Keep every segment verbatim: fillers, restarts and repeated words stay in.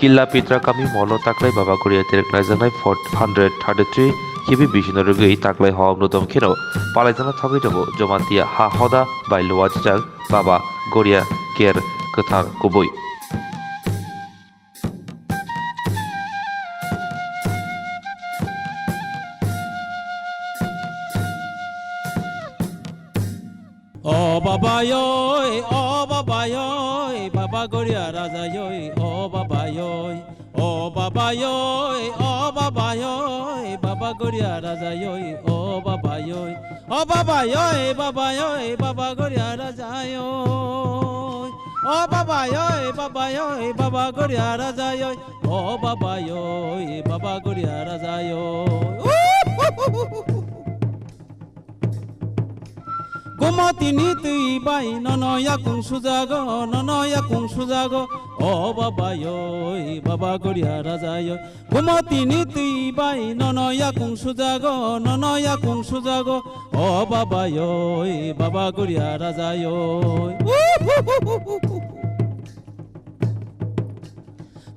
Lapitra kami molo taklai Baba Goria terek naijaknai four hundred thirty-three kibi bisino rwgwi taklai hom nudom kheno palaijakna thangwi tongo Jomatia ha hoda bai luajak Baba Goria ker kwthar kubui. O baba yoi, o baba yoi, baba goria raja yoi, o baba yoi, o baba yoi, o baba yoi, baba goria raja yoi, o baba yoi, o baba yoi, baba yoi, baba goria raja yoi, o baba yoi, baba yoi, baba goria raja yoi, o baba yoi, baba goria raja yoi. Gumotini twi bai nono yakung sujago, nono yakung sujago, o baba yoi, baba goria raja yoi. Gumotini twi bai nono yakung sujago, nono yakung sujago, o baba yoi, baba goria raja yoi.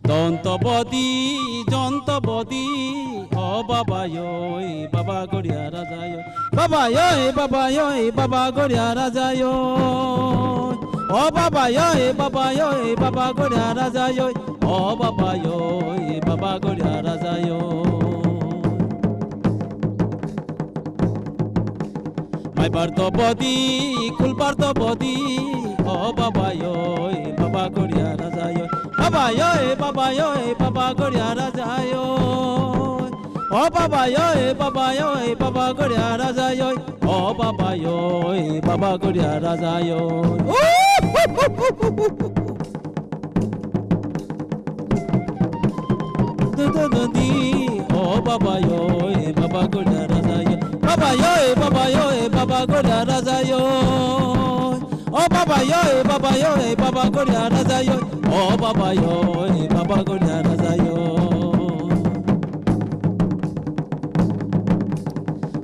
Donto bodi, jonto bodi, o baba yoi, baba goria raja yoi. Baba yoi, baba yoi, baba goria raja yoi. O baba yoi, baba yoi, baba goria raja yoi. O baba yoi, baba goria raja yoi. Maibar to bodi, kulbar to bodi, o baba yoi, baba goria raja yoi. Baba yoi, baba yoi, baba goria raja yoi. O baba yoi, baba yoi, baba goria raja yoi. O baba yoi, baba goria raja yoi. Dudududi, o baba yoi, baba goria raja yoi. Baba yoi, baba yoi, baba goria raja yoi. O baba yoi, baba yoi, baba goria raja yoi. O baba yoi, baba goria raja yoi.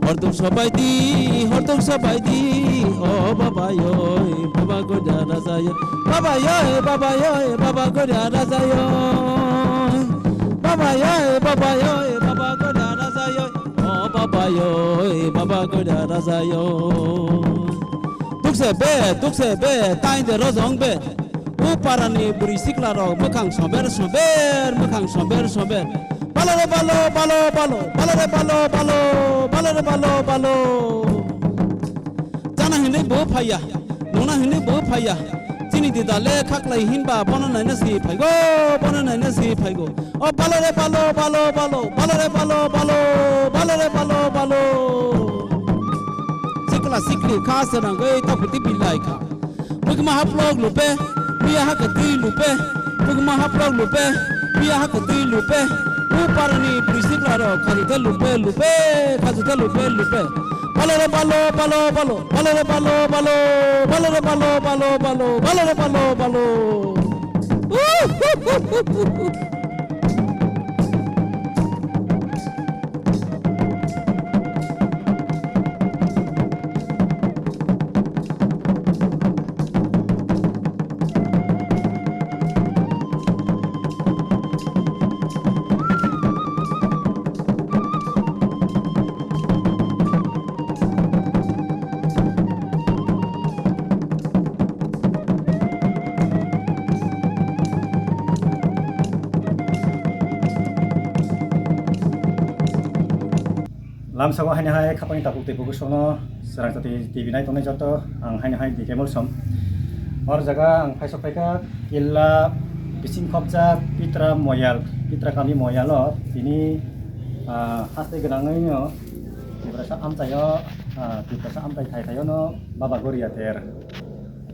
Hortung sabaidi, hortung sabaidi, o baba yoi, baba goria raja yoi. Baba yoi, baba yoi, baba goria raja yoi. Baba yoi, baba yoi, baba goria raja yoi. O baba yoi, baba goria raja yoi. Dukse be, dukse be, tainde rojong be. O parani bwrwi sikla rok mwkhang somber somber, mwkhang somber somber. Balo re balo, balo, balo, balo re balo, balo, balo re balo, balo. Chana hinwi bo phaiya, nungna hinwi bo phaiya. Chini dida le khaklai hinba bono naina si phaigo, bono naina si phaigo. O balo re balo, balo, balo, balo re balo, balo, balo re balo, balo. Sikla sikli kha swnangwi taputi bilai kha. Bwkma haplok lupe, biya ha kwtwi lupe. Bwkma haplok lupe, biya ha kwtwi lupe. Bu parani bwrwi sikla rok khajute lupe, lupe, khajute lupe, lupe. Balo re balo, balo, balo, balo re balo, balo, balo re balo, balo, balo, balo re balo, balo. Lamsao haino hai khapangni tabuk tei bukusono Srangchati T V nai tongnai joto, ang haino hai D K Molsom. Or jaga ang phaisok phaikha Killa bising khopjak Pitra Moyal, Pitra kami Moyalo tini, ah, haste gwnangwino Tiprasa amchaio, ah, Tiprasa amchai thai thaiono Baba Goria ter.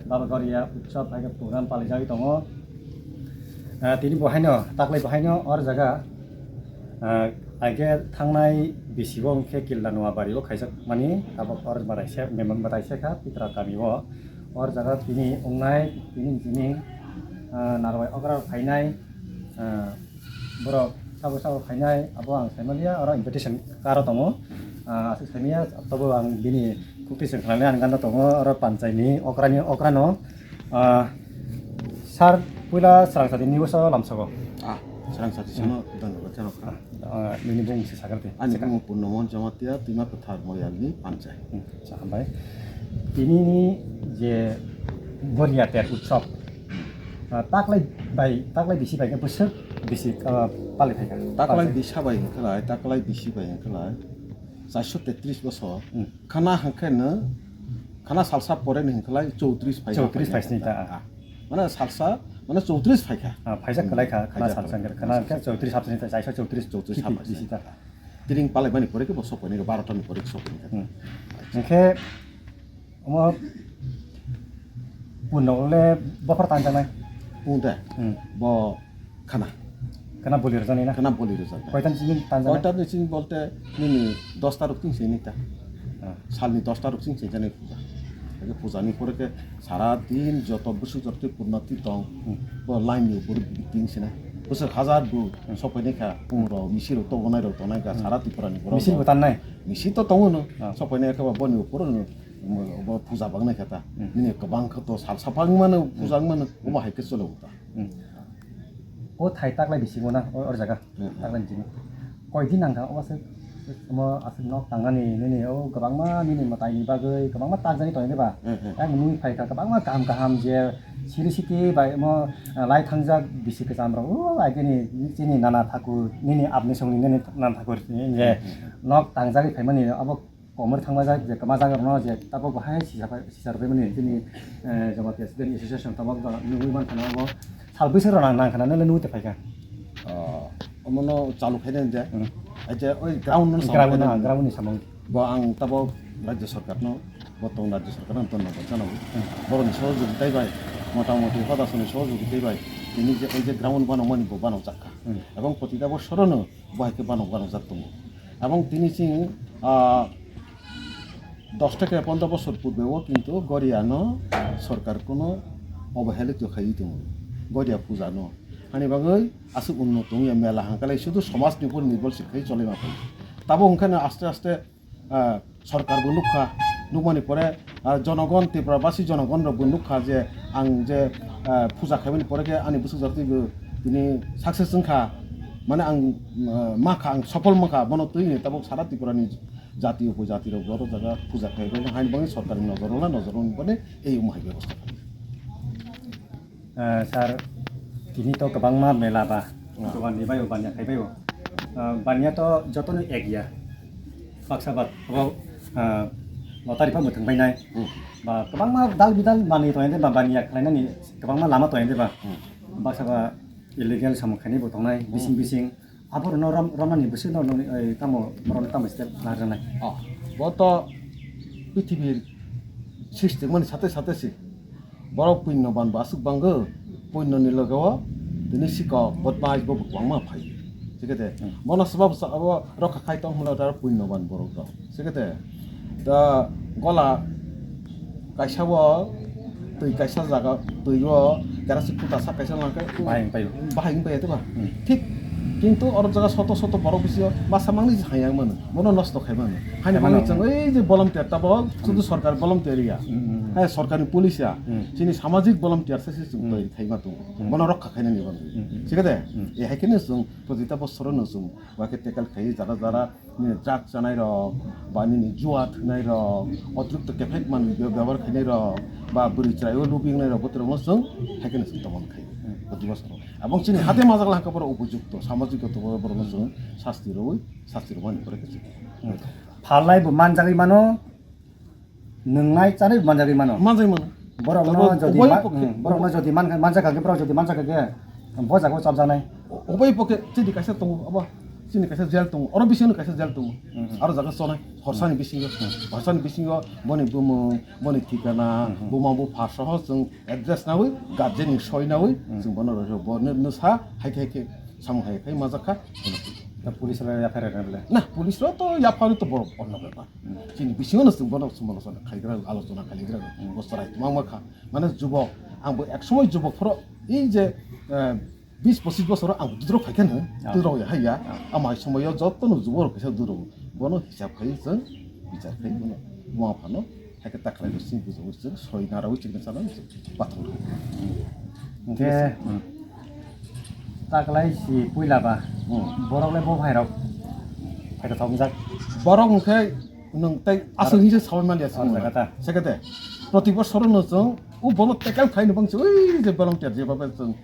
Baba Goria utsav hai khe program palijagwi tongo. Ah, tini bo haino, taklai bo haino or jaga, ah, hai khe thangnai bisi o hwn khe Killa Noabari o khaijak mani, tabok or mwtai se, memang mwtai se kha Pitra kami o. Or jaga tini wngnai, tini tini, ah, narwai okra phainai, ah, borok sabo sabo phainai, abo ang sai manliya, oro invitation card o tongo. Ah, aswk saimanya, tobo ang bini kukti swng khlainai ani gana tongo, oro panchai ni okra ni, okra no. Ah, sir, puila Srangchati news o lamsogo. Ah. Srang sati sano dhanyabad jano kha. Ah, nini bung se sakar de. Ani bung Purno Mohan Jamatia, Twima Kwthar Moyalni panchai. Hmm, sa hambai. Tini ni je Goria Ter Utsav, ah, taklai bai, taklai bisi bai ke bwswk bisi, ah, pali phaikha. Taklai bisa bai hwnkhe lai, taklai bisi bai hwnkhe lai. Charso tetris bosor. Hmm. Khana hwnkhe no, khana salsa pore ni hwnkhe lai chowtris phaikha. Chowtris phaisni ta. Mane salsa, mane chowtris phaikha. Ah, phaijak kwlai kha, khana salsa hwnkhe, khana hwnkhe chowtris hapsni ta, chaisa chowtris, chowtris hapsni. Bisi ta. Tiring palaimani pore khe bo sokphainai, barota ni pore khe sokphainai. Hmm. Hwnkhe omo Purno le bophor tanjaknai. Pung de. Hmm. Bo khana. Khana boli rwjaknai na? Khana boli rwjaknai. Koitan simi tanjaknai? Koitan simi bolte nini dos tarok ching sini ta. Ah. Salni dos tarok ching sini jani puja. Age puja ni pore khe sara din joto bwswk joto Purno ti tong. Hmm. Bo line ni upor ting sini. Bwswk hajar bu sokphainai kha pung rok misil rok tobonai rok tongnai kha sara Tripura ni borok. Misil bo tannai? Misil to tongo no. Ah. Sokphainai kha bo boni upor no. Bo puja bangnai kha ta. Hmm. Nini kwbang kha to salsa phang mano, puja wng mano, omo hai khe cholo ta. Hmm. O thai taklai bisingo na, o, o jaga. Hmm. Taklai bisingo. Koi din nang kha, omo se, omo aswk nok tangnani, nini, o, kwbangma nini mwtai ni bagwi, kwbangma takjani tongwi ba. Hmm, hmm. Ang nui phai kha, kwbangma kaham kaham je, siri siti bai, omo, ah, lai thangjak bisi kwcham rok, o, ai gini, chini nana thakur, nini abni songni, nini nana thakur, je, hmm, hmm, hmm, nok tangjagwi phaimani, abo, komor thangma jak je kwma jaga rokno je tabok bo hai sisa pai, sisa rwbaimani chini, eh, Jamatia Student Association tabok bo nugwi mankha na abo sal bwswk rok nang, nangkha na nole nugwi tongphaikha. Oh, omono chalu khaina je. Hmm. Aje oi ground no ground samung no, khaina. Ground ni samung. Bo ang tabok Rajya Sarkar no, bo tong Rajya Sarkar no dhonnobad janao. Hmm. Borokni sohojogita bai, motamoti hodasoni sohojogita bai, tini je oi je ground banamani bo banamjakha. Hmm. Ebong protita bosorono bo hai khe banok banokjak tongo. Ebong tini chini, ah, dos theke pondro bosor purbe o kintu Goriano sorkar kuno obohelito khaiwi tongo Goria puja no. Hani bagwi aswk unnoto wngya mela hangkhe lai sudu somaj ni upor nirbhorshil khai cholai ma phai. Tabo hwnkhe no aste aste, ah, sorkar bo nukha, nukmani pore, ah, jonogon, Tripura basi jonogon rok bo nukha je ang je, ah, puja khaimani pore khe ani bwswk jotoni bo tini success wngkha, mane ang, ah, makha, ang sopol mankha, bono twi ni tabuk sara Tripura ni jati upojati rok bo oro jaga puja khaibai haini bagwi sorkar ni nojor rwla, nojor rwni pore ei omo hai bebosta khainai. Ah, sir, tini to kwbangma mela ba, ah, dogan ni bai o, baniya khai bai o. Ah, baniya to joto no ek ya. Baksa ba, abo, ah, lottery pa mwthang bai nai. Hmm. Ba, kwbangma dal bidal manwi tong de ba, baniya khlai nani kwbangma lama tong de ba. Hmm. Baksa ba illegal samung khainai bo tongnai, hmm, bising bising. Aborokno rom-, romani bwswkno nokni, oi, tamo, borokno tamo step lajaknai? Oh, bo to pithibir srishti wngmani sate sate se. Borok punyoban bo aswk bango, punyoni logeo tini sikok, bodmais bo kwbangma phaio. Thik ase? Hmm. Bono swbabo sa-, abo rokha khai tong hwnwi aro punyoban borok rok. Thik ase? Da gola kaisa o twi kaisa jaga, twi o kerasi kuta sak kaisa langkhe bahai wng paio. Bahai wng paio, tei ba? Hmm. Thik, kintu oro jaga soto soto borok bisingo masa mangni se hai yang mano, bono nosto khai mano. Hai mano. Hai mano chwng ei je volunteer tabok, hmm, sudu sorkar volunteer ya. Hmm, hmm, hmm. Hai sorkarni police ya. Hmm. Chini samajik volunteer se se chwng, hmm, twi khai ma tongo. Hmm. Bono rokha khainani bagwi. Hmm, hmm. Thik ase? Hmm. E hai khe no chwng protita bosoro no chwng, wa khe tackle khai jara jara nini drug chanai rok, ba nini jua thwnai rok, otrikto kephek manwi be-, bebohar khainai rok, ba bwrwi chwraio lubi wngnai rok, botorokno chwng hai kheno chwng tomon khai. Hmm. Proti bosoro. Abong chini hade majak langkha borok upojukto, samajik joto borokno chwng sasti rwui, sasti rwmani pore khe chwng. Hmm. Phalnai bo manjagwi mano, Nwngnai chanai manjagwi mano. Manjagwi mano. Borokno jodi ubai ma-, pokhe, hmm, borokno jodi man-, manjakha khe, borok jodi manjakha khe, bo jaga o chapjaknai. Ubai pokhe chini kaisa tongo, abo chini kaisa jail tongo, oro bisingo kaisa jail tongo. Hmm. Aro jaga chonai, horsani bisingo, hmm, horsani bisingo boni bumung, boni thikana, hmm, buma bupha soho chwng address nawi, guardian ni soi nawi, hmm, chwng bono rw-, bo nw-, nwsa hai khe hai khe samung hai khe majakha. Ta police rok yaphar rwna bole? Na, police rok to yaphar to borok onno bepar. Hmm. Chini bisingo no chwng bono somono sono khaigra, alochona khaigra, hmm, bo chwrai tongma kha. Mane jubok, ang bo ek somoi jubok phoro ei je, eh, bis pochis bosor ang bo dudrok phai khe no, ah, dudrok ya hai ya. Ah. Ama hai somoyo joto no jubok rok kaisa dudrok. Bono hisab khai chwng bichar khai bono. Buma phano hai khe ta khlai sini bujo chwng soi na rawi chini sana pathor. Hingke, hmm. Taklai si puila ba. Hmm. Borok le bo bhai rok. Phaito thok jak. Borok hwnkhe nwng tei aswk hwnse sawi manya. Aro jaga ta. Sekete. Proti bosor no chwng u bono tackle khai no bangsi ui je volunteer je babe chwng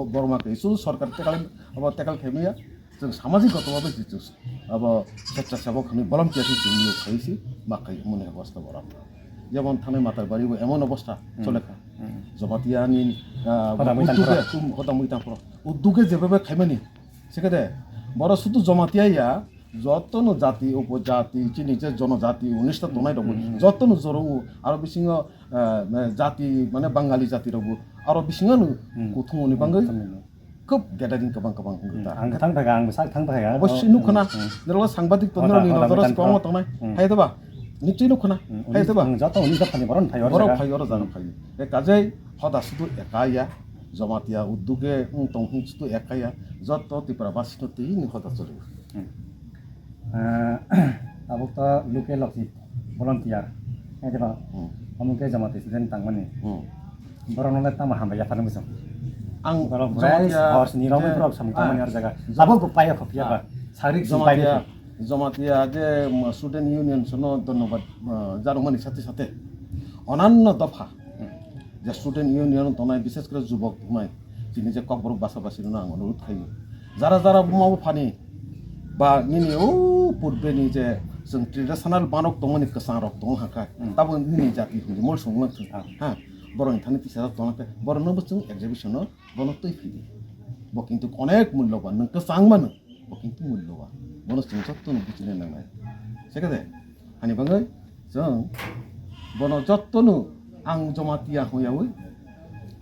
borok ma kaisu sorkar tackle abo tackle khai maya. Chwng samajik goto babe je chwng abo sechasebok hwnwi volunteer se chwng niyok khai se ma khai mone hosta borok. Jemon thanai Matarbari bo emon obostha chole kha. Hmm. Jamatia ni, ah, hodamwi tangphro. Hodamwi tangphro. Udduge jebabe khaimani. Sekede, boro sudu Jamatia ya, jotono jati, upojati, chini je jonojati, unista tongnai rok, jotono joro o, aro bisingo, eh, jati, mane Bangali jati rok bo, aro bisingo no kuthumoni bangwi khub gathering kwbang kwbang wngkha ta. Ang thang phaikha, ang bwsak thang phaikha. Obossi nukho na, nirok sangbadik to, nirok ni nojoro se kwbangma tongnai. Hai to ba? Nichoi nukho na. Hai to ba? Joto unis dophani borok phai oro jaga. Borok phai oro jaga phai. E kajai hoda sudu eka ya. Jamatia udduge wng tong hwn sudu eka ya. Joto Tripura basi no twi ni hoda choli. Hmm. Ah, tabuk to local logi volunteer. Hai diba? Hmm. Omo khe Jamatia student tangmani. Hmm. Borok no le tamo hambai yapharnai bwswk. Ang borok Jamatia, burai hor sini romwi borok samung tangmani ah, aro jaga. Abo bo paiya khopya ba. Sarik Jamatia, Jamatia je, um, student union sono dhonnobad, uh, jarwkmani sate sate onanno dopha, hmm, je student union tongnai, bishes kore jubok tongnai, chini je Kokborok basa basi rokno ang onurudh khaio. Jara jara buma buphani ba nini o purbe ni je chwng traditional banok tongmani kwchang rok tongo hakha, hmm, tabo nini jati hwnwi mol songlang thung. Ah. Ha, borokni thani tisajak tonglang khe borokno bo chwng exhibition o bono twi phidi. Bo kintu onek mulloban, nwng kwchang mano. Bo kintu mulloban. Bono chwng jotono buchina nangnai. Sekede, ani bagwi chwng bono jotono ang Jamatia hwnyawi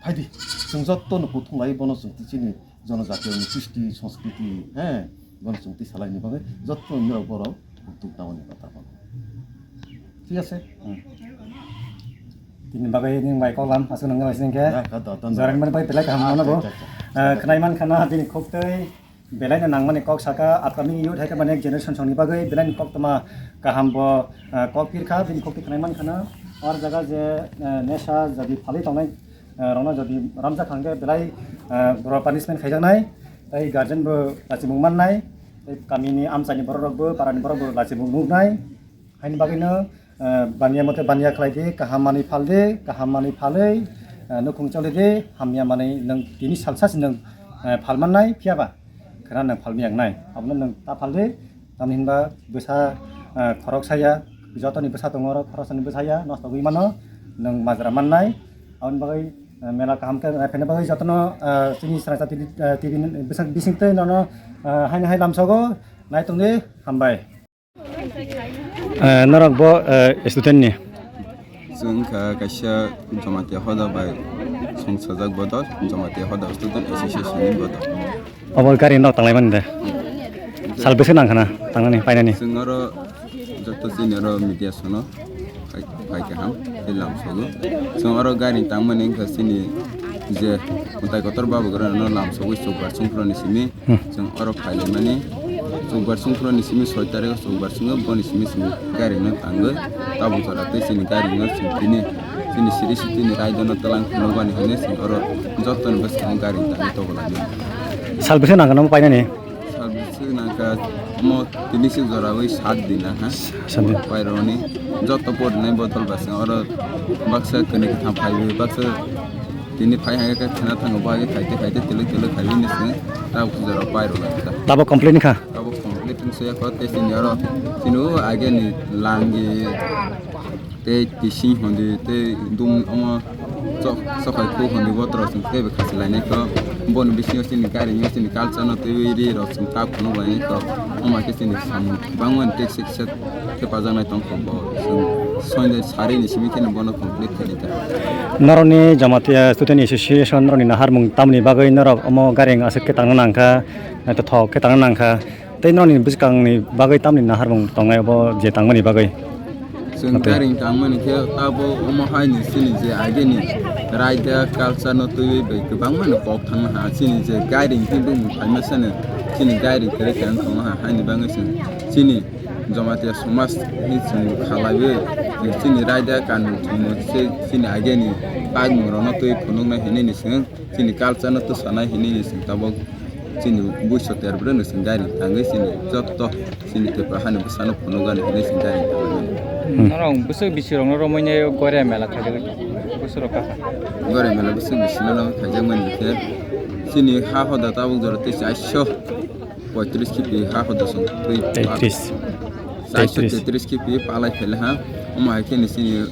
phaidi. Chwng jotono kuthum lai bono chwng tichini jonojatiyoni kristi, sanskriti, he, bono chwng tisalaini bagwi jotono norok borok uddog namani kotha bono. Thik ase? Hmm. Tini bagwi nini bai koklam, aswk nang nai sini khe. Ya, ka da, da, da. Jorang mani bai belai kaham mano bo. Acha, acha, acha. Eh, khnai man khana bini kok tei belai no nangmani kok saka, upcoming youth hai khe mane generation songni bagwi belai ni koktwma kaham bo, eh, kok pirkha, bini kok twi khnai man khana. Or jaga je, eh, nesha jadi phalwi tongnai, eh, rokno jadi ramjak kha hwnkhe belai, eh, borok punishment khaijaknai. Tei guardian bo lachimung mannai. Tei kamini amchaini borok rok bo, parani borok bo lachimung nuknai. Haini bagwino, eh, baniya mote baniya khlai di, kaham manwi phal di, kaham manwi phalwi, eh, nukhung choli di, hamya manwi nwng tini salsa se nwng, eh, phal mannai, phiya ba khwna nwng phal miyang nai. Abono nwng ta phal di, tamni hinba bwsa, eh, khorok saya, jotoni bwsa tongo oro, khorok sani bwsa ya, nosto wngwi mano, nwng majra mannai. Aboni bagwi, eh, mela kaham khe nai phaina bagwi jotono, eh, chini Srinaisa T V, eh, T V ni bising, bisingtwi nono, eh, haino hai lamsogo nai tongdi, hambai. Eh, norok bo, eh, student ni? Chwng wngkha kaisa Jamatia hoda bai songchajak bodol, Jamatia hoda student association ni bodol. Obo gari nok tanglai mani de? Sal bwswk nang khana tangnani, painani? Chwng oro joto chini oro media sono phai, phai kaham tei lamsogo. Chwng oro gari tangmani wngkha chini je mwtai kotor babu gorano lamsogwi chukbar chwngphuroni simi. Hmm. Chwng oro phailaimani chukbar chwngphuroni simi soi tarikh o chukbar chwngwi boni simi chwng gari no tangwi tabuk jora tei chini gari no chwng tini chini siri sitini raida no twlang phunukbani hinwi chwng oro jotoni bwskango gari tangwi tonglaimani. Sal bwswk nang khana omo painani? Sal bwswk nang kha omo tini se jora wi sat din nang ha. Sat din. Paironi joto porinai bodol ba chwng oro baksa kwnwi kwthang phaiwi baksa Tini phai hai khe khwna thango, bo hai khe khaite khaite twlwi twlwi khaiwi ni sini tabuk jora pai rwlai kha. Tabuk complete ni kha? Tabuk complete wng soi kho tei chini oro chini o age ni langi tei tising hondi tei dum omo chok sokai khu hondi bo tro chwng tei bo khasi lainai kho. Boni bisingo chini gari ni chini culture no twiwi ri rok chwng ta phunuk lainai kho. Omo khe chini samung bangmani tei sik sek. Khe pajaknai tongkha bo chwng soinai sari ni simi kheno bono complete khainai ta. Norokni Jamatia Student Association norokni naharmung tamni bagwi norok omo gairing aswk khe tangna nangkha, naithothok khe tangna nangkha, tei norokni bwskangni bagwi tamni naharmung tongnai obo je tangmani bagwi? Chwng gairing tangmani khe abo omo haini chini je ageni raida culture no twiwi bai kwbangma no kok thangma ha chini je gairing hinwi phaima sano chini gairing kwrwi khe wng tongma ha haini bagwi chwng chini Jamatia somaj ni chwng khalaiwi chini raida kanun chwngno se chini ageni tagmung rokno twi phunuknai hinwi ni chwng chini culture no twsanai hinwi ni chwng tabuk Chini buiso ter bwrwino chwng gari tangwi chini jotto chini Tripura hani bwsano phunukgani hinwi chwng gari tangwi mano. Hmm. Norok bwswk bisirokno romwi nai Goria mela khaijak bwswk rok kha. Goria mela bwswk bisino no khaijak mani khe chini ha hoda tabuk jora tei chairso poitris kipi ha hoda chwng twi. Teitris. Chairso teitris kipi palai phailaha. Omo hai khe ni chini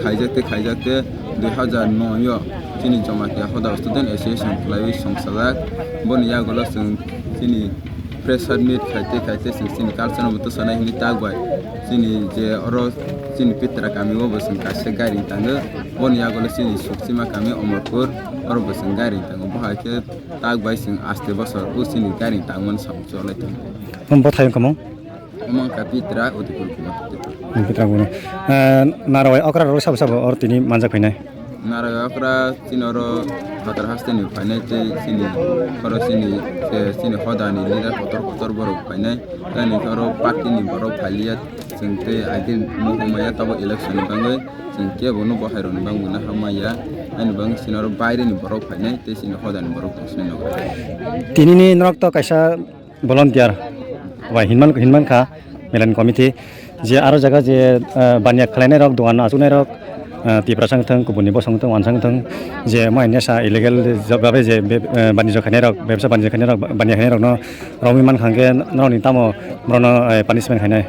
khaijak tei khaijak tei dui hazar noi o chini Jamatia Hoda Student Association khlaiwi songchajak. Boni yagulo chwng chini fresher meet khai tei khai tei chwng chini culture no bwtwi sanai hwnwi tak bai chini je oro chini Pitra kami o bo chwng kaisa gari tango. Boni yagulo chini Sukchima kami Omorpur oro bo chwng gari tango. Bo hai khe tak bai chwng aste bosor o chini gari tangmani samung cholai tongo. Bwthai wngkha mung? Omo wngkha Pitra, Udaipur Kumar Pitra. Hmm, Pitra Kumar. Eh, Narwai okra rok sabo sabo or tini manjak phainai? Narwai okra chini oro phatar hasteni phainai tei chini oro chini, eh, chini hodani leader kotor kotor borok phainai. Tei nini oro party ni borok phailiya chwng tei agin nukmaya tabo election ni bagwi chwng kebo no bohai rok ni bagwi no hamya. Ani bagwi chini oro baire ni borok phainai tei chini hodani borok tong sini nogo. Tini ni norok to kaisa volunteer bai hinman, hinman kha Milan Committee je aro jaga je, eh, baniya khlainai rok, dogan achuknai rok, eh, Tiprasa wngthung, kubuni bosong wngthung, wansa wngthung, je mai nesa illegal babe je be-, eh, banijyo khainai rok, bebsa banijyo khainai rok, baniya khainai rokno romwi mankha hwnkhe norokni tamo borokno, eh, punishment khainai?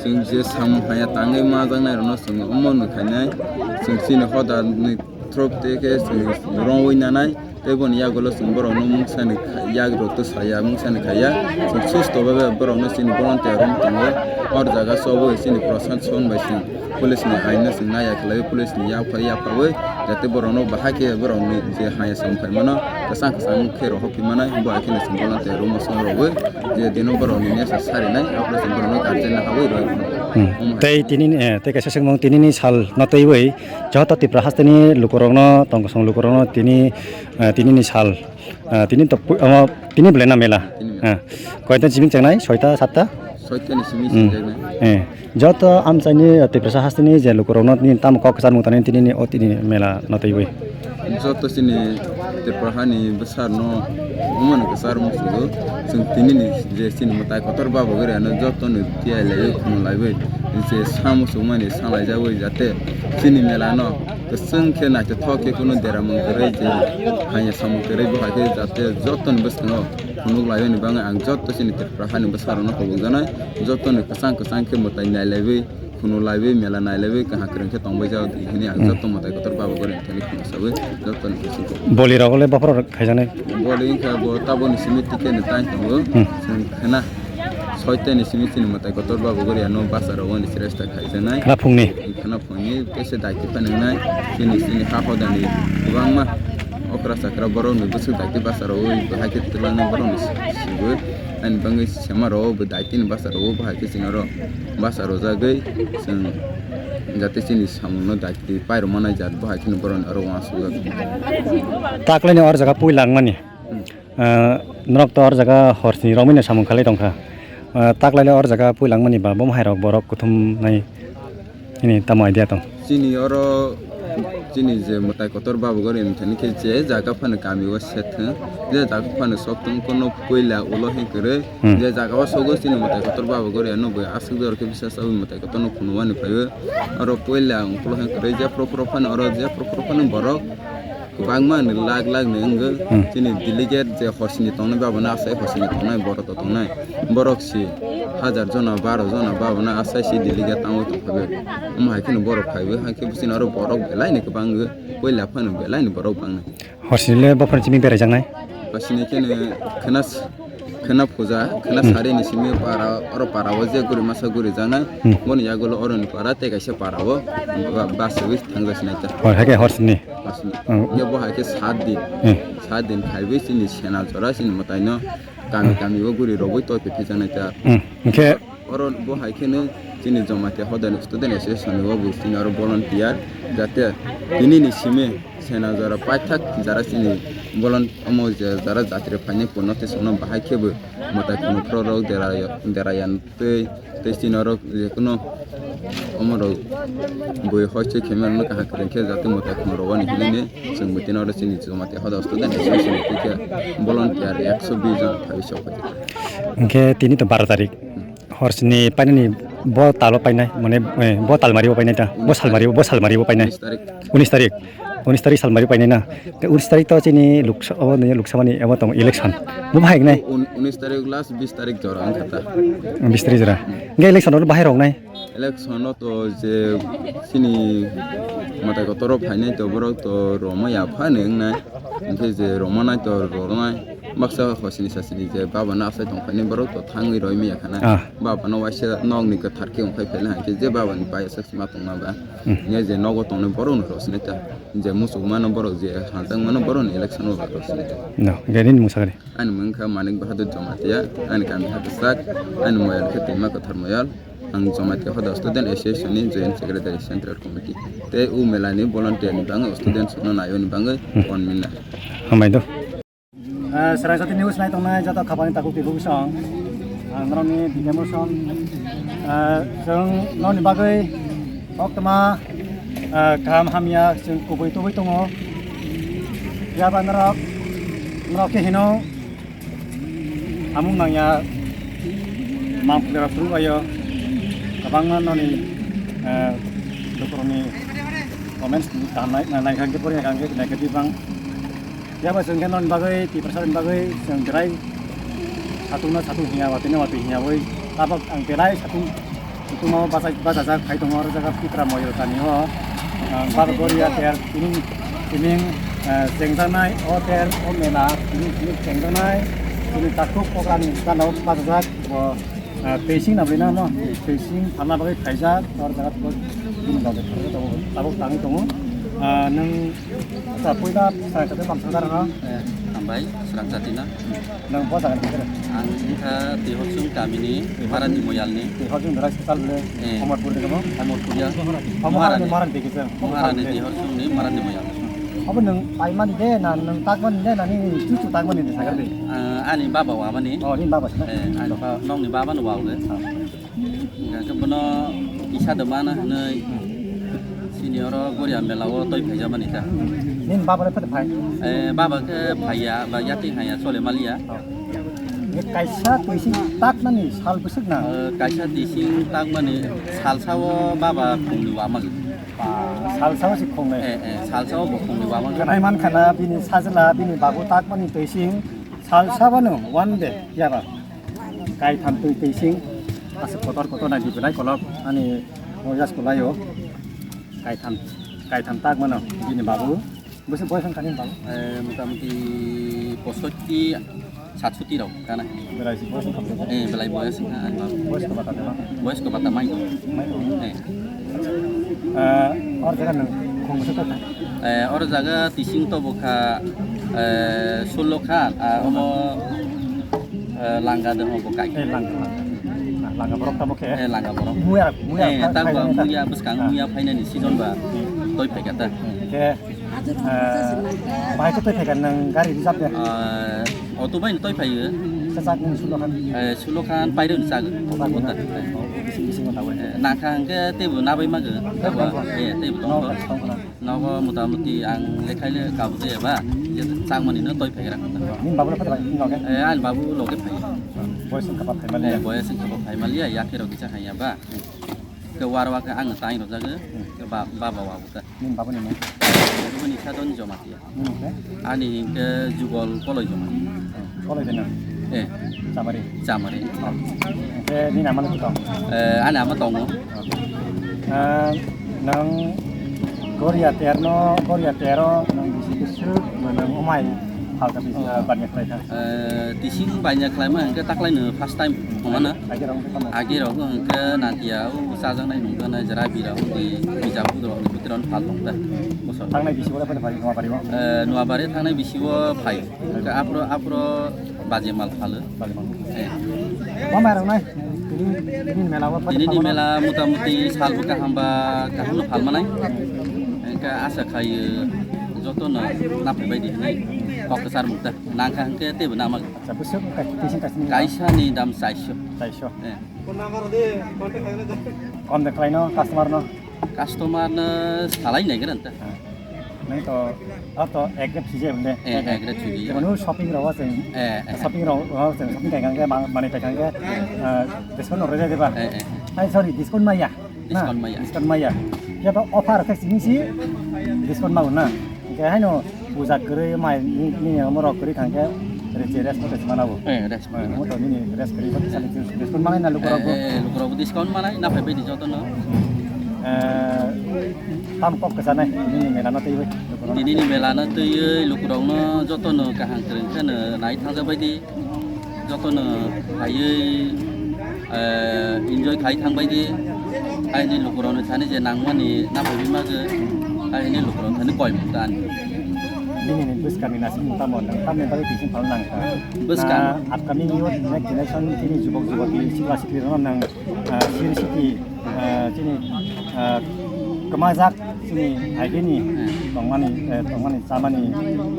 Chwng je samung haya tangwi majaknai rokno chwng omo no khainai, chwng chini hoda ni through tei khe chwng romwi nanai. Tei boni yagulo chwng borokno mungsani kha-, yagrok tei saya mungsani khaiya. Chwng susto babe borokno chini volunteer rok tongo. Or jaga chobwi chini proshashan bai chwng police ni ain no chwng naiya khlaiwi police ni yapha yaphawi jate borokno bahai khe borokni je haya samung phaimano kwchang kwchang khe rohorwi mano. Bo hai kheno chwng volunteer rok mosong rogwi je dino borokni mesa sarinai abo chwng borokno guardian no habwi rwui mano. Hmm. Omo hai. Tei tini ni, eh, tei kaisa swngmung tini ni sal no twiwi joto Tripura hasteni lukurokno tongkosong lukurokno tini Ah, tini ni sal. Ah, tini to pu-, omo, tini belai na mela. Tini mela. Ah, koita simi chengnai, soita, satta? Soita ni simi Hmm. chengnai. Eh, joto amchaini, ah, Tiprasa hasteni je lukurokno tini tamo kok kwchar mung tani tini ni o tini mela no twiwi. Joto chini Tripura hani bwsarno omo no kwchar mung sugo. Chwng tini ni je chini mwtai kotor babo gori ano joto no tiyai laiwi khunu laiwi je samo sumani sanglai jagwi jate chini mela no kwchwng khe naithothok khe kunu deramung kwrwi je hanya samung kwrwi bo hai khe jate jotoni bwskango phunuk laimani bagwi ang joto chini Tripura hani bwsarokno kobokjaknai, jotoni kwchang kwchang khe mwtai nailaiwi, khunu laiwi, mela nailaiwi, kaham kwrwng khe tongbai jak hwnwi ang Hmm. joto mwtai kotor babo gori thani khungsawi jotoni bwskango. Boli rok le bophor rok khaijaknai? Boli wngkha bo taboni simi ticket ni time tongo, Hmm. chwng khna soita ni simi chini mwtai kotor babo gori ano basa rok ani sresta khaijaknai. Khna phungni? Khna phungni tei se daiti phano wngnai, chini, chini ha hodani kwbangma okra chakra borokni bwswk daiti basa rogwi bahai khe twlangnai borokni sibui. Ani bagwi sema rogwi bo daitini basa rogo bahai khe chini oro basa rojagwi chwng jate chini samungno daiti pairwmani jat bahai kheno borokni oro uansukjak. Taklaini or jaga puila wngmani? Hmm. Ah, norok to or jaga hor sini romwi no samung khalai tongkha. Ah, taklaile or jaga puilangmani ba bomo hai rok borok kuthum nai hini tamo idea tong? Chini oro chini je mwtai kotor babo gori wngthani khe je jaga phano kami o sethwng, je jaga phano sokthwng kono puila ulo hin kwrwi, Hmm. je jaga o sogo chini mwtai kotor babo gori ano bo aswk jora khe bisa sawi mwtai kotor no phunukmani phaiwi oro puila ungkulo hin kwrwi je phuru phuru phano oro je phuru phuru phano borok. Kwbangma ni lakh lakh ni wngwi Hmm. chini delegate je horsini tongnai babana asai horsini tongnai borok to tongnai borok si hajar jona baro jona babana asai si delegate tangwi tongkha be. Omo hai kheno borok phaiwi hai khe bwswino oro borok belai ni kwbang wngwi puila phano belai ni borok bangnai. Horsini le bophor chini berai jaknai? Horsini kheno khena s-, khena puja, khena Hmm. sari ni simi para, oro para o je guri masa guri jaknai. Hmm. Boni yagulo oro ni para tei kaisa para o ba-, bus rwi thang jak sinai ta. Hor hai khe horsini? Horsini. Hmm. Ye bo hai khe sat din. Hmm. Sat din khaiwi chini sena jora chini mwtai no kami Hmm. kami o guri rogwi toi phi phi jaknai ta. Hmm. Hwnkhe Oro bo hai kheno Chini Jamatia Hodani Student Association ni o bo chini oro volunteer, jate tini ni simi sena jora paithak jara chini volun-, omo je jara jatri phainai kuno tei sono bahai khe bo mwtai khunu phro rok dera, dera yan tei, tei chini oro je kuno omo rok bui hoi se khe mano kaham kwrwng khe jate mwtai khunu rogoni hinwi chwng bo tini oro chini Jamatia Hodani Student Association ni khe volunteer ekso bish jon phaiwi sok phai. Hwnkhe tini to baro tarik. Hor sini painani bo talo painai, mane, eh, bo talmari bo painai ta, bo salmari, bo salmari bo painai. Unis tarik. Unis tarik. Unis tarik salmari painai na. Te unis tarik to chini Loksa-, obo ni Lok Sabha ni abo tong election. Bo bahai nai. Un-, unis tarik last, bis tarik jora wngkha ta. Bis tarik jora. Hwnkhe election oro bahai rok nai. Election o to je chini mwtai kotor rok phainai to borok to romaya phani wngnai. Hwnkhe je romanai to ronai. Baksa hosini sasini je baba no asai tongkhaini borok to thangwi roi maya khana. Ah. Baba no waisa nokni kwthar khe wngkhai phaila hwnkhe je baba ni pai aswk sima tongma ba. Hmm. Nge je nogo tongnai borok no rosini ta. Je muchuk mano borok je hanjak mano borok ni election o rosini ta. No, gari ni musagari. Ani mung kha Manik Bahadur Jamatia, ani kami hakhe sak, ani moyal khe Twima Kwthar Moyal. Ang Jamatia Hoda Student Association ni Joint Secretary Central Committee. Tei o mela ni volunteer ni bangwi students no naiwi ni bangwi Hmm. One minute. Hambai do. Ah, Sarangsati News nai tongnai joto khapani takhuk tibuk song. Ang norokni Bikamoson. Ah, chwng noni bagwi koktwma, ah, kaham hamya chwng kubui tubui tongo. Phiya ba norok, norok khe hino samung nangya mang phuljak rok phuru baio. Kwbangma noni, ah, lukurokni comments tangnaikha hwnkhe, porikha hwnkhe negative bang. Phiya ba chwng khe noni bagwi, Tiprasani bagwi chwng belai satung no satung hinya, watwi no watwi hinya wi. Tabok ang belai satung, satung no bachai, bachajak phai tongo oro jaga Tipra Moyol Thani o. Ang Bharat Goria ter tining, tining, eh, chengjaknai o ter o mela tining, tining chengjaknai. Tini takhuk okra ni gana o bachajak bo, eh, twising na bwrwi na no, twising phalna bagwi phaijak oro jaga tabok bini bagwi tabok tangwi tongo. Ah, nwng Acha, puila Sarangsati Lamsongdar no? Eh, hambai, Sarangsati no. Nwng bo jaga ni khe? Ang wngkha Twihorsong kamini, Marani Moyalni. Twihorsong Dara Sisal le, Eh. Omorpur de mo? Omorpur ya. Omo Marani, Marani. Marani de kisa. Marani Twihorsongni, Marani Moyal. Abo nwng paimani de, na nwng takmani de, na nini chuchu takmani de sagar de? Eh, ani baba wabani. Oh, nini baba sina. Eh, ani ba-, nongni baba no wawle. Ah. Hingkha khe bono kisa de mana hwnwi sini oro Goria mela o toi phaijamani ta. Nini baba le phate phai? Eh, baba khe phaiya, ba yatwi haiya, chole maliya. Oh. Ye kaisa twising takmani sal bwswk na? Eh, kaisa twising takmani salsa o baba khungni wama. Ba, salsa o se khungnai? Eh, eh, salsa o bo khungni wama. Khanai man khana bini sajla, bini babu takmani twising salsa bano one day yaba. Kaitham twi twising aswk kotor kotor nai di belai kolok ani o yas kolai o. Kaitham, kaitham tak mano bini babu. Bwswk boyos wngkha nini babu? Eh, motamuti posotti, satsotti rok kana. Belai si boyos wngkha. Eh, belai boyos wngkha ani babu. Boyos ko bata ma? Boyos ko bata mai. Mai. Eh. Eh, or jaga nang khung bwswk kha? Eh, or jaga tising to bwkha, eh, sullo khan, ah, omo, eh, langa de omo kai. Eh, langa, langa. Ah, langa borok tamo khe? Eh, langa borok. Muya, muya, eh, phai-, tamo phai-, muya, bwskang ah. Muya phainani season ba toi phaikha ta. Khe, eh, bahai khe toi phaikha nang gari reserve de? Eh, auto bai toi phaiyo. Sachak nung sullo khan? Eh, sullo khan pairo ni chak. Chak nung. Eh. Bising, bising thawi. Eh, nangkha hwnkhe teibo nabai mago. Teibo tongkha. Eh, teibo tongkha. Nogo motamuti ang lekhaile kabujaya ba, je chakmani no toi phaikha. Nini babu le phata bai noge? Eh, ani babu loge phai. Boyos wngkha ba phai maliya? Eh, boyos wngkha ba phai maliya, yakhe rok kisa haiya ba. Ke warwa ke ang tang rok jago, ke ba, baba wa buka. Nini babu ni nung? Babu ni kha don Jamatia. Nini khe? Ani hingke Jugol Koloi Jamatia. Koloi de nung? Eh. Chamari? Chamari. Oh. Ke nini ama le tong? Eh, ani ama tongo. Ah, nang Goria terno, Goria tero, nang bisi bisi, nang umai, halka bisi, ah, banya khlai kha. Eh, tising banya khlai ma, hingke taklai no first time, mana? Agi rong kha. Agi rong hingke natia, u sajang nai nungka nai jera bira, u di bijap u dorong ni putron phal tong ta. Bosor. Tangnai bisi wala pada bari, Noabari o? Eh, Noabari tangnai bisi o phai. Hingke apro, apro baje mal phalo. Baje mal. Eh. Ma mai rong nai? Nini mela o Nini ni mela mota moti salbo kaham ba kaham no phalmanai. Engka asa khayo joto no naphai bai di hinwi kok kwchar mukta. Nangkha hwnkhe teibo nama. Acha, bwswk wngkha, twi sing kaisa ni. Kaisa ni dam chaisho. Chaisho. Eh. Kom de khlaino customer no. Customer no salai nai gran ta. Nang to, ah, to ek rate thwijai bole. Eh, ek rate thwijai. Jemon shopping rok o chwng, eh, eh, shopping rok o chwng shopping kai kang khe, ma-, manwi pai kang khe, eh, discount rw jai de ba? Eh, eh. Ai, sorry, discount maya. Na, discount maya. Discount maya. Ya to offer khe sini si discount mau na. Hingke haino puja kwrwi mai ni, ni omo rok kwrwi kang khe rich rest mo tongsi mana bo. Eh, rest. Eh, mo to nini rest kwrwi khe sali discount manai na lukurok bo. Eh, eh, lukurok bo discount manai, naphai bai di joto no. Eh, tam kok kwchanai nini mela no twiwi lukurok. Nini ni mela no twiwi lukurok no joto no kaham kwrwng khe no nai thangja bai di. Jotono phaiwi, eh, enjoy khai thangbai di. Haini lukurokni thani je nangmani naphaiwi magwi, haini lukurok thani koi mukta ani. Nini ni bwskangni naising mukta mo nang tamni bagwi twi sing phano nangkha. Bwskang. Na upcoming youth, next generation, chini jubok jubati, sikla sikli rokno nang, eh, siri siki, eh, chini, eh, kwmajak chini agini tongmani, eh, tongmani chamani,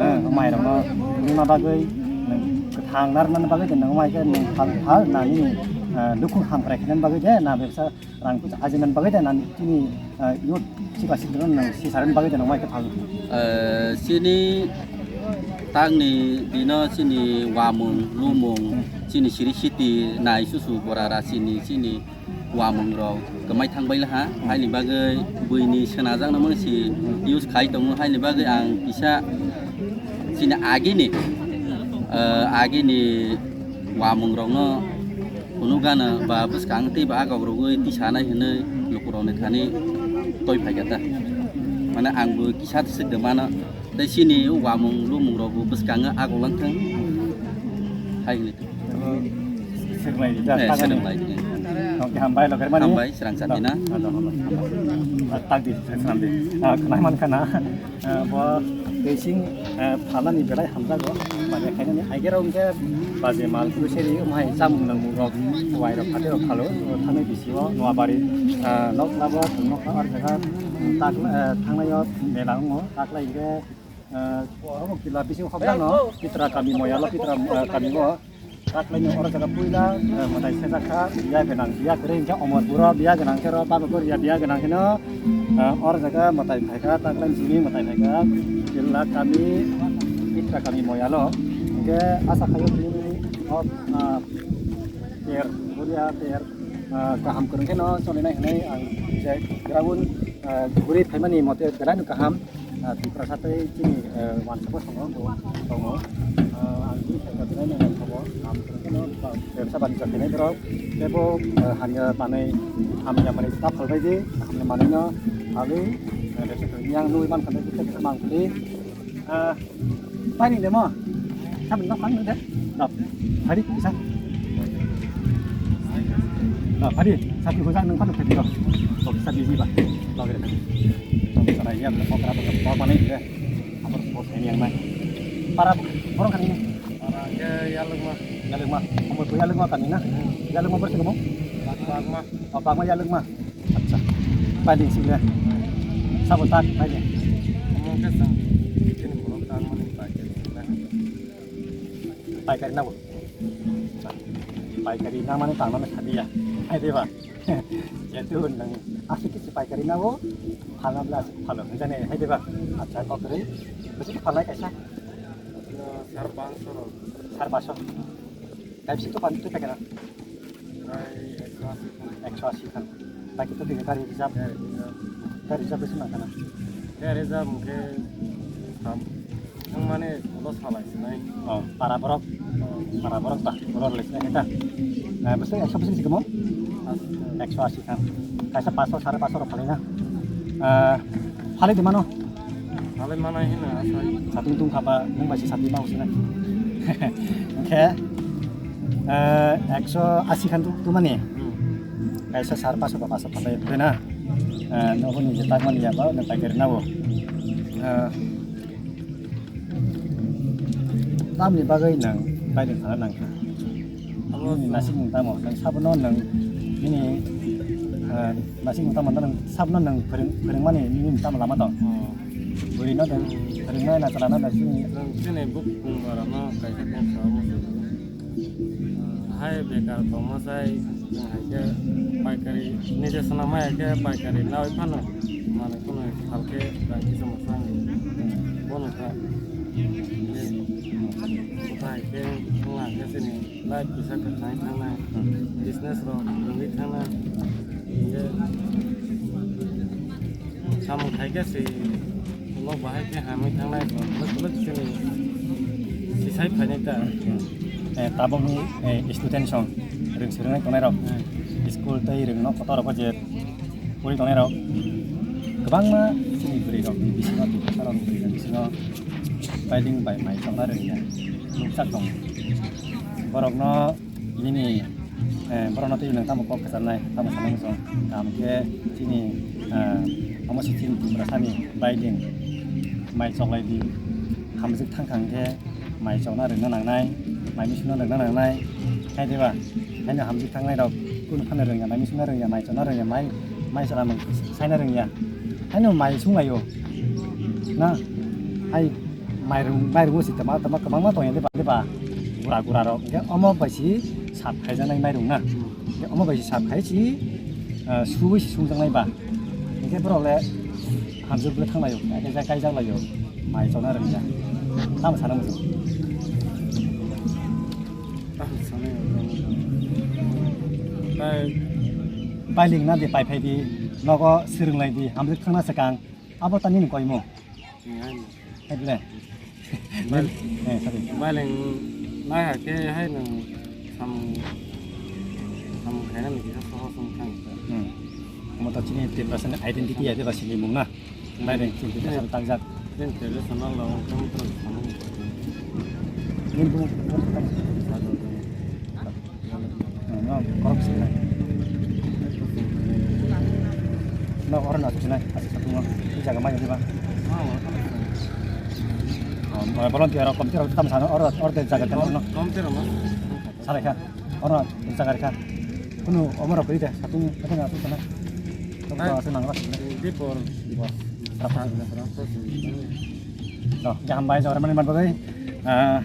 eh, mairokno rwna bagwi, nwng kwthang narwknani bagwi de nwng mai khe nwng phal, phal nani, eh, nukhung hamkrai khainani bagwi de na bebsa rang puisa ajinani bagwi de nani chini, eh, youth sikla siklirokno nwng sisarani bagwi de nwng mai khe phal. Eh, chini tangni dino chini wamung, lumung, chini siri siti nai susu bora rasini chini wamung rok kwmai thang bai laha, haini bagwi buini swnajak no mangsi use khai tongo, haini bagwi ang kisa chini agini, eh, agini wamung rokno kunu gana ba bwskang tei ba agok rogwi tisanai hinwi lukurokni thani toi phaikha ta. Mane ang bo kisa swk de mano. Tei chini wamung lumung rok bo bwskango agok lang thang. Hai hwnwi. Sirnai di, eh, sirnai di. Oke, hambai lo, kermani. Hambai, serang sati na. Ado, ado, ado. Tak di, serang di. Ah, khnai man khana. Ah, bo tei sing, ah, phalani belai hamjago. Mane khainani aigero hwnkhe baje mal grocery, mai chamung nangmung rok, wai rok, phatwi rok phalo. Thangwi bisio Noabari, ah, nok labo, nok labo, ah, tak, ah, thangnai o mela wngo. Taklai hingke, eh, oro kila bisingo hokjagano, Pitra kami moyalo, Pitra, eh, kami o. Taklaini oro jaga puila, eh, mwtai sejak kha, biya gwnang, biya kwrwi hingke Omorpuro, biya gwnang khe ro, Babapur ya biya gwnang hino, eh, oro jaga mwtai phaikha, taklaini simi mwtai phaikha, kila kami, Pitra kami moyalo. Hingke asa khayo bini o, ah, ter, buria ter, ah, kaham kwrwng kheno solinai hinwi ang je ground, ah, guri phaimani mote belai no kaham. Ah, Tiprasa tei chini, eh, uansukma tongo, bo tongo. Ah, ang bini saka belai no tongo. Ang khe no, ah, bebsa banisa khainai borok. Tebo, eh, hamya manwi, hamya manwi ta phalbai di, hamya manwi no phalwi, eh, bebsa khainai yang nugwi mankha, tei kisa mang phili. Ah, Pari demo. Kami no kami de. Dap. Pari bisa. Dap, pari. Sati hujang nang padu pedi dap. Dap, sati jiba. Dap, gede. Dap, sarai ya, dap, kok rata, dap, kok mana ini de. Apa kok ini yang mana? Para borong kan ini. Para ke yalung mah. Yalung mah. Kamu tuh yalung mah kan ini na? Yalung mah bersih kamu? Bak mah. Oh, bak mah yalung mah. Acha. Paiding sing le. Sabo tak paiding. Omo khe chwng chini borok tangmani paikari sing le. Paikari nabo. Paikari nangmani tangnani sabiya. Hai diba? Jetu nang asik kisi paikari nabo. Phalna bla asik phalo. Jane hai diba? Acha kokri. Besi phalai kaisa. Sar pansho rok. Sar pansho. Type C to pan to paikari. Prai ekso ashi khan. Ekso ashi khan. Baki to tinggal kari reserve. Kari reserve. Kari reserve besi mangkana. Kari reserve mungkin sam. Yang mana ulo salai sinai. Oh, para borok. Para borok ta. Ulo le sinai ta. Eh, besi ekso besi sikemo? Ekso ashi khan. Kaisa paso, sare paso rok phalai na. Eh, phalai di mano. Phalai manai hino asai. Satung tung khaba nung bai se satung mau sinai. Oke. Eh, ekso ashi khan tu, tu mani. Hmm. Kaisa sar paso ba paso phalai na. Eh, no huni je tak mani ya ba, no paikari na bo. Eh, tamni bagwi nang paikari khala nang kha. Abo nini nasik mung tamo, nang sabono nang Nasing tamo nwng sabno nwng phwrwng-, phwrwngmani nini tamo lama tong? Oh. Bwrwino nwng phwrwngnai na chwla na da chini. Nwng chini bukung bara no kaisa khe sa omo se. Hai bekar tongma sai nwng hai khe paikari nije swnam hai khe paikari nawi phano manwi phano salkhe rang kisa mwsang bono ta. Hai khe wngkha khe chini. Life kisa kwthai thangnai, business rok wngwi thangnai. Hinkhe samung khai khe se ulo bahai khe hamwi thangnai, belai belai chini sisai phainai ta. Eh, tabukni, eh, student song, rwng swrwngnai tongnai rok, school tei rwngno kotor rok je pori tongnai rok kwbangma chini bwrwi rok ni bisingo, Tiprasa rok ni bwrwi rok ni bisingo baiding bai mai chokna rwngya nukjak tongo. Borokno nini, eh, borokno tei nwng tamo kok kwcharnai, tamo sanai muchung, kaham khe chini, eh, omo se chini Tiprasani baiding mai choklai di, hamjwk thang thang khe mai chokna rwngna nangnai, mai misukna rwngna nangnai, hai diba? Haino hamjwk thangnai rok kunu phano rwngya, mai misukna rwngya, mai chokna rwngya, mai, mai chwla nwng saina rwngya. Haino mai sunglaio. Na? Hai mairung, mairung si tama, tama kwbangma tongya diba, diba? Gura gura rok. Hinkhe omo bai si sap khaijaknai mairung na. Hinkhe omo bai si sap khai si, ah, suwi si sungjaknai ba. Hinkhe borok le hamjwk bwle thanglaio, kaijak, kaijak laio, mai chokna rwngya. Tamo sana muchung. Tamo sana muchung. Tai. Pailing na di, pai phai di, nogo swrwng lai di, hamjwk thangna swkang. Abo ta nini koimung. Hai bwle. Bal-, eh, sorry. Baling nai hakhe hai nwng samung, samung khainani kisa sohor song thang. Hmm. Omo to chini Tiprasani identity ya, diba, sinimung na. Hmm. Baling chini Tiprasani tangjak. Chini traditional rok wngkha wngkha samung. Nini bumung, bumung tamo? Sajwk. No, korok sinai. No, oro na sinai, asa satungo. I jaga mai diba? Oh, volunteer rok, komti rok tam sano, oro, oro de jaga tamo no. Komti rok no. Salai kha, oro jaga kha. Kunu omor rok de, satung, satung, satung sana. Tong, tong, asa nang, asa nang. Di por. Di por. Rasa, rasa. No, jaham bai, jaham mani man bagai. Ah,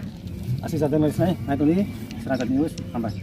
asi jadon lai sinai, nai tuni, Srinagar News, hambai.